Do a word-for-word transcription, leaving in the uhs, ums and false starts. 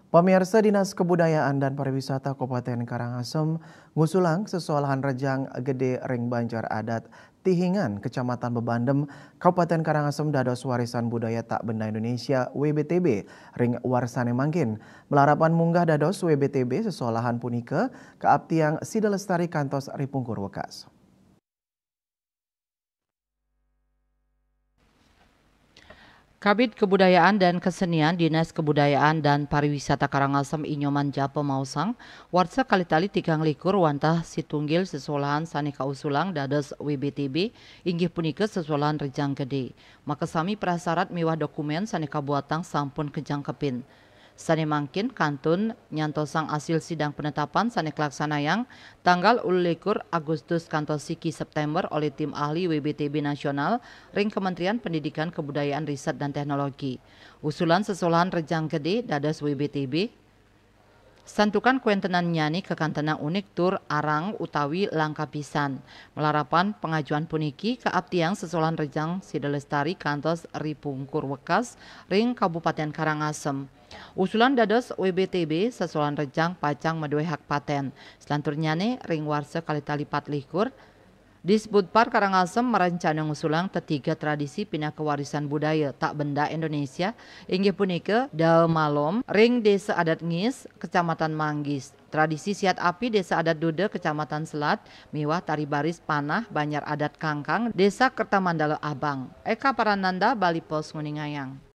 Pemirsa, Dinas Kebudayaan dan Pariwisata Kabupaten Karangasem ngusulang sesolahan rejang gede ring banjar adat Tihingan, Kecamatan Bebandem, Kabupaten Karangasem dados warisan budaya tak benda Indonesia W B T B ring warsane mangkin. Malarapan munggah dados W B T B, sesolahan punika kaaptiang sida lestari kantos ripungkur wekas. Kabid Kebudayaan dan Kesenian, Dinas Kebudayaan dan Pariwisata Karangasem, I Nyoman Japa maosang, warsa kalih tali tigang likur wantah situnggil sesolahan sane kausulang dados W B T B, inggih punika sesolahan rejang gede. Makasami prasarat miwah dokumen sane kabuatang sampun kajangkepin. Sane mangkin kantun nyantosang asil sidang penetapan sane kalaksanayang tanggal wolu likur Agustus kantos siki September olih tim ahli W B T B nasional ring Kementerian Pendidikan, Kebudayaan, Riset, dan Teknologi. Usulan sesolahan rejang gede dados W B T B, santukan kawentenannyane kakantenang unik tur arang utawi langka pisan. Malarapan pangajuan puniki kaaptiang sesolahan rejang sida lestari kantos ripungkur wekas ring Kabupaten Karangasem. Usulan dados W B T B, sesolahan rejang pacang madue hak paten. Selanturnyane, ring warsa kalih tali pat likur, Disbudpar Karangasem marancana ngusulang tetiga tradisi pinaka warisan budaya tak benda Indonesia, inggih punika Dae Malom ring Desa Adat Ngis, Kecamatan Manggis, tradisi siat api Desa Adat Duda, Kecamatan Selat, miwah tari baris panah Banjar Adat Kangkang, Desa Kertamandala Abang. Eka Parananda, Bali Post, nguningayang.